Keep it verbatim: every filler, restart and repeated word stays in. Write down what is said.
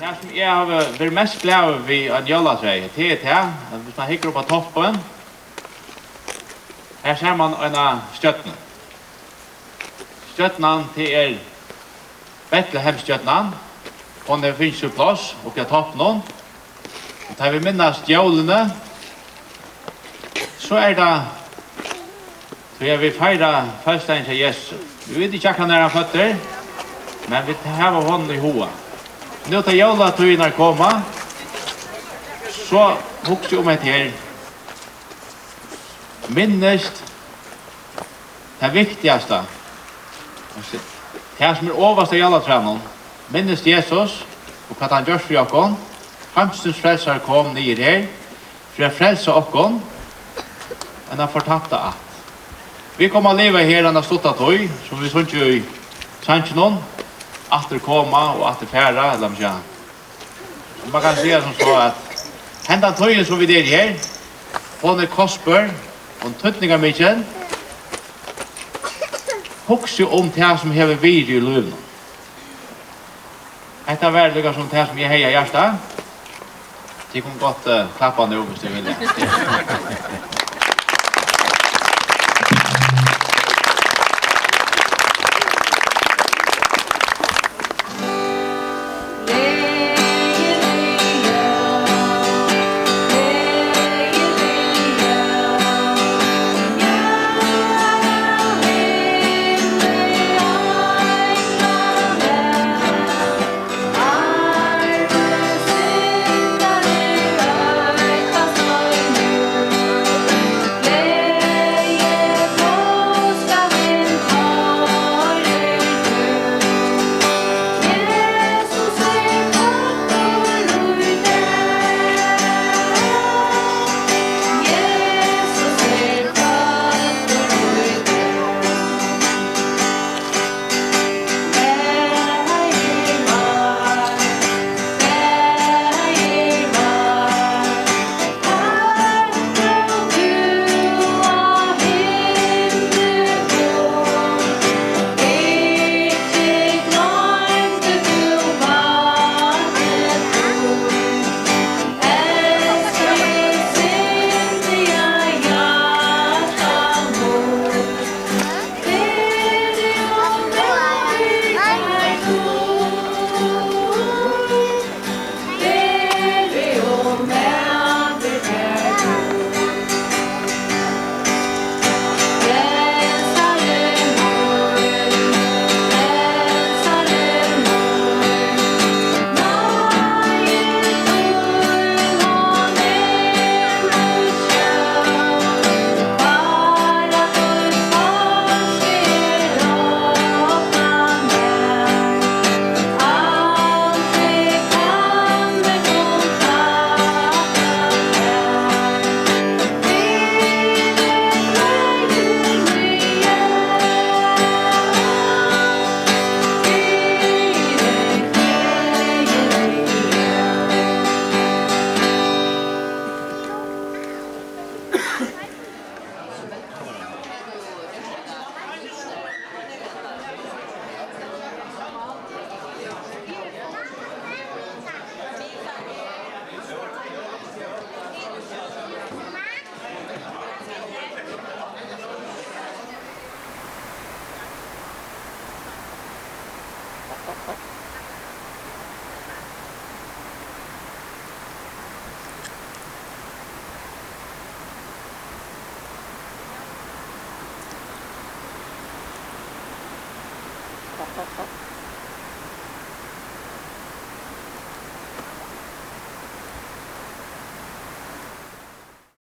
Tað, sum eg havi verið mest glaður við ein jólatræ, tað er tað, at viss mann hyggur upp á toppin, her sær mann eina stjørnu. Stjørnan, tað er Betlehemsstjørnan. Hon hevur fingið sítt pláss uppi á toppinum. Og tá vit minnast jólini, so er tað, tí at vit feira fødselsdagin hjá Jesusi. Vit vita ikki, akkurát nær hann føddur, men vit hava honum í huga. Nú tá jólatíðirnar koma, so hugsi eg um hetta her. Minnist tað viktigasta, tað sum er ovast á jólatrænum. Minnist Jesus og hvat hann gjørdi fyri okkum. Heimsins frelsari kom niður her fyri at frelsa okkum, eina fortapta ætt. Vit koma at liva her eina stutta tíð, sum vit sungu í sanginum, aftur koma og aftur fara, ella um seg. Man kann siga sum so, at hendan tíðin, sum vit eru her, hon er kostbør, hon týdningarmikil. Hugsi um tað, sum hevur virði í lívinum. Hetta var líka sum tað, sum eg hevði á hjarta. Tit kunnu gott, eh, klappa nú, viss tit vilja.